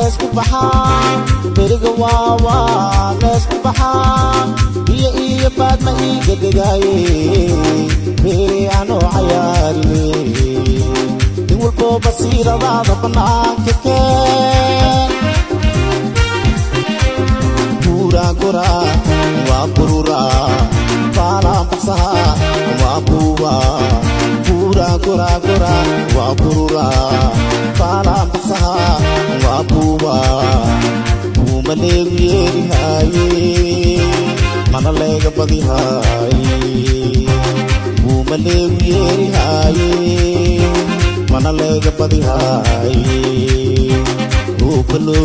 Leesku baxaa beriga, waa leesku baxaa. Biyo iyo baad ma iiga degaaye, beeri anoo cayaarine. Nin walboo basiiradaada bannaanka keen. Buuraan koraa, waa bururaa, baalaan baxsaha, waa buubaa. Buuraan koraa koraa, waa bururaa, baalaan baxsaha, waa buubaa. Buuma leegu yeerihaaye, mana leega badihaaye. Buuma leegu yeerihaaye, mana leega badihaaye. Buufalo.